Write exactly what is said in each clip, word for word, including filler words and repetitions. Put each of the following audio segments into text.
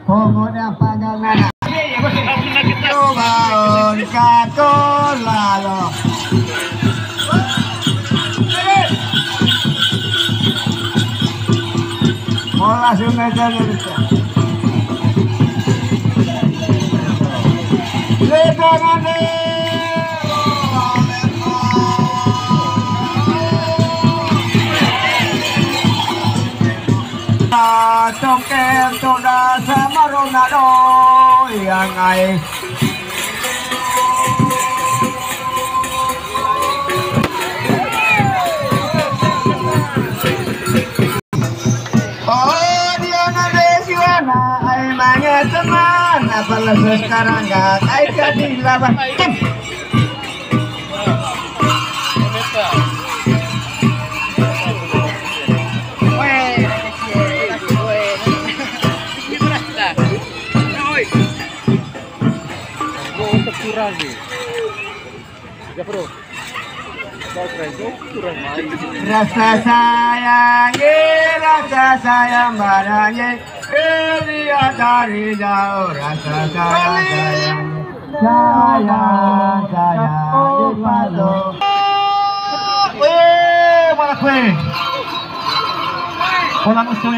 Pokoknya panggang nana. Coba on kako lalo. Molah sungai jalan. Lebangan. Tokem tu dah sama Ronaldo yang ai. Oh, dia nak desiwana, ai manya teman, apalah sekarang gak, ai jadi lawan tim. Rasa sayang, ye, rasa sayang banyak, ye. Eh, lihat dari jauh, rasa sayang, sayang. Sayang, sayang, di palu. Weh, malah kue. Bola musuh.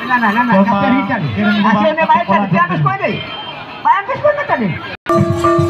Nah, nah, nah, nah, Cuma kata Richard. Kirim bola Hasilnya baik, bola kan? Dia habis kue ni. Baik, habis kue, kata ni.